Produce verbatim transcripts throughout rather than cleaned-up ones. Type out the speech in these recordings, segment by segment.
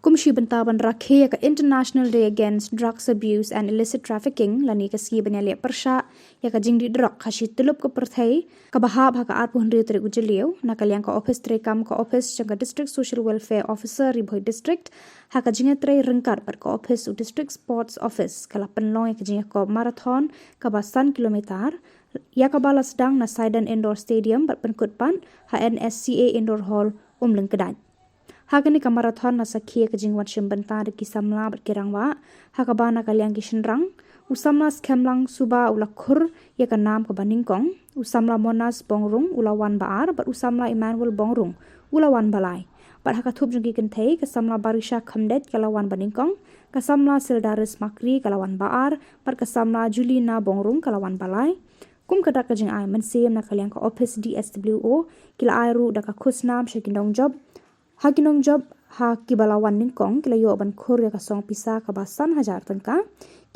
Kum shi bynta ban rakhe ïa ka International Day Against Drugs Abuse and Illicit Trafficking, lane ka sngi ban ïaleh pyrshah ïa ka jingdih drok ha shi tyllup ka pyrthei, kaba hap ha ka arphew hynriew tarik u Jylliew, na ka liang ka ophis treikam ka ophis jong ka District Social Welfare Officer Ri Bhoi District, ha ka jingïatrei ryngkat bad ka ophis u District Sports Office, ka la pynlong ïa ka jingïakop marathon kaba san kilometer, ïa kaba la sdang na Saidan Indoor Stadium bad pynkut pat ha N S C A Indoor Hall, Umlyngkdait. Ha kane ka marathon la sakhi ïa ka jingwan shim bynta da ki samla bad ki rangbah, ha kaba na ka liang ki shynrang, u samla Skhemlang Suba u la khur ïa ka nam kaba nyngkong, u samla Monas Bongrung u la wan ba ar, bad u samla Emmanuel Bongrung u la wan ba lai. Bad ha ka thup jong ki kynthei, ka samla Barisha Khymdeit ka la wan ba nyngkong, ka samla Sildaris Makri ka la wan ba ar, bad ka samla Julina Bongrung ka la wan ba lai. Kum ka dak ka jingai mynsiem, na ka liang ka ophis D S W O ki la ai ruh da ka khusnam sha ki nongjop. Ha ki nongjop, ha kiba la wan nyngkong ki la ïoh ban khur ïa ka song pisa kaba san hajar tyngka,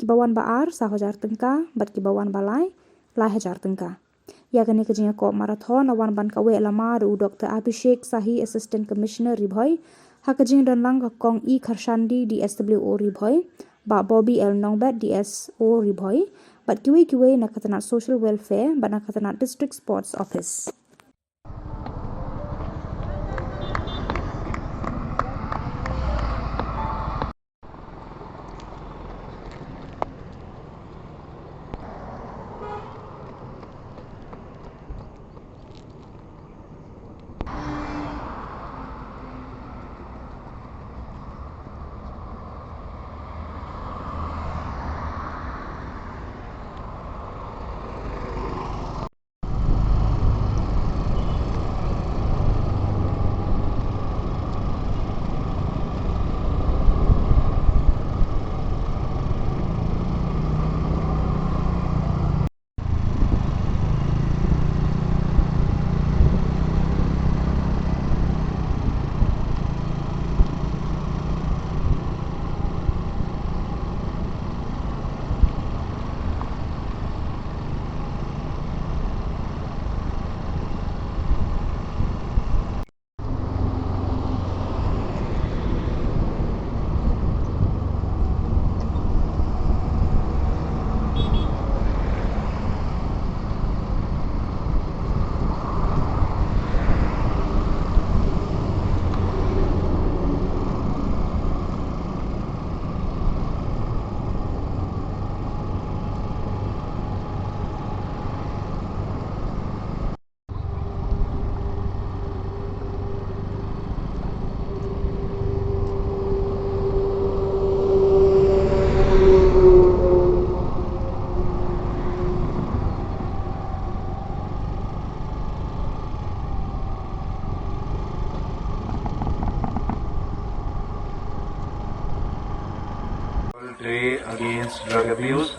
kiba wan ba ar saw hajar tyngka, bad kiba wan ba lai lai hajar tyngka. Ïa kane ka jingïakop marathon la wan ban kaweh lama da u Doctor Abhishek Sahi, Assistant Commissioner Ri Bhoi, ha ka jingdon lang ka Kong E Kharshandi, D S W O Ri Bhoi, Bah Bobby L Nongbet, D S O Ri Bhoi, bad kiwei kiwei na ka tnat Social Welfare bad na ka tnat District Sports Office. Day Against Drug Abuse.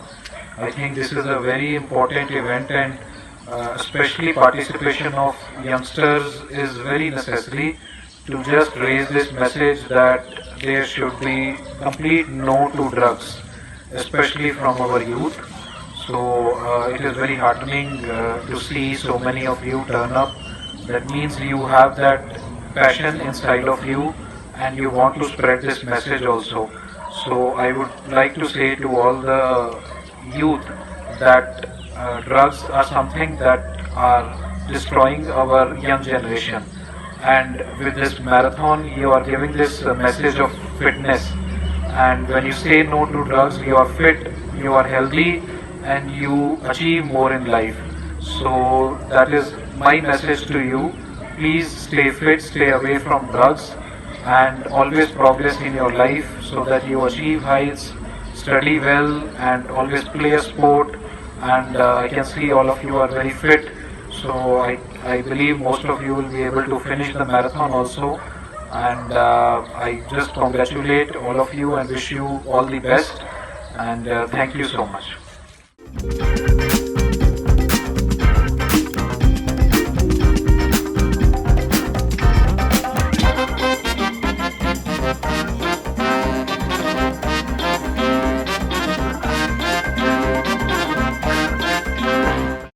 I think this is a very important event, and uh, especially participation of youngsters is very necessary to just raise this message that there should be complete no to drugs, especially from our youth. So uh, it is very heartening uh, to see so many of you turn up. That means you have that passion inside of you and you want to spread this message also. So I would like to say to all the youth that uh, drugs are something that are destroying our young generation. And with this marathon, you are giving this uh, message of fitness. And when you say no to drugs, you are fit, you are healthy, and you achieve more in life. So that is my message to you. Please stay fit, stay away from drugs, and always progress in your life so that you achieve heights, study well, and always play a sport. And uh, I can see all of you are very fit. So I, I believe most of you will be able to finish the marathon also. And uh, I just congratulate all of you and wish you all the best. And uh, thank you so much.